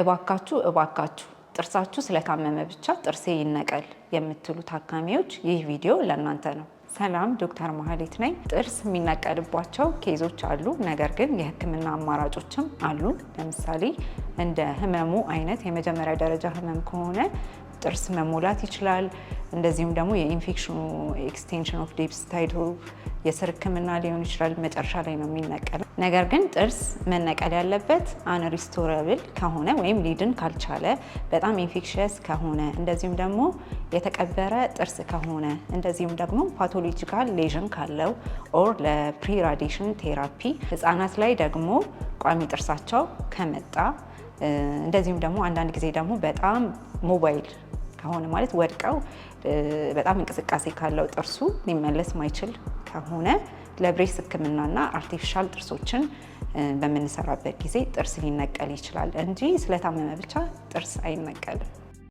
እባካችሁ እባካችሁ፣ ጥርሳችሁ ስለታመመ ብቻ ጥርሴ ይነቀል የምትሉ ታካሚዎች ይህ ቪዲዮ ለእናንተ ነው። ሰላም፣ ዶክተር ማህሌት ነኝ። ጥርስ የሚነቀልባቸው case ኦች አሉ፣ ነገር ግን የህክምና አማራጮችም አሉ። ለምሳሌ እንደ ህመሙ አይነት የመጀመሪያ ደረጃ ህመም ከሆነ ጥርስ መሞላት ይችላል። እንደዚሁም ደግሞ የ infection ኑ extension of depth ታይቶ የስር ህክምና ሊሆን ይችላል። መጨረሻ ላይ ነው የሚነቀለው። ነገር ግን ጥርስ መነቀል ያለበት unrestorable ከሆነ ወይም ሊድን ካልቻለ፣ በጣም infectious ከሆነ፣ እንደዚሁም ደግሞ የተቀበረ ጥርስ ከሆነ፣ እንደዚሁም ደግሞ pathological lesion ካለው or ለ pre radiation therapy፣ ህጻናት ላይ ደግሞ ቋሚ ጥርሳቸው ከመጣ፣ እንደዚሁም ደግሞ አንዳንድ ጊዜ ደግሞ በጣም ሞባይል ከሆነ፣ ማለት ወድቀው በጣም እንቅስቃሴ ካለው፣ ጥርሱ ሊመለስ ማይችል ከሆነ፣ ለ brace ህክምናና artificial ጥርሶችን በምንሰራበት ጊዜ ጥርስ ሊነቀል ይችላል እንጂ ስለታመመ ብቻ ጥርስ አይነቀልም።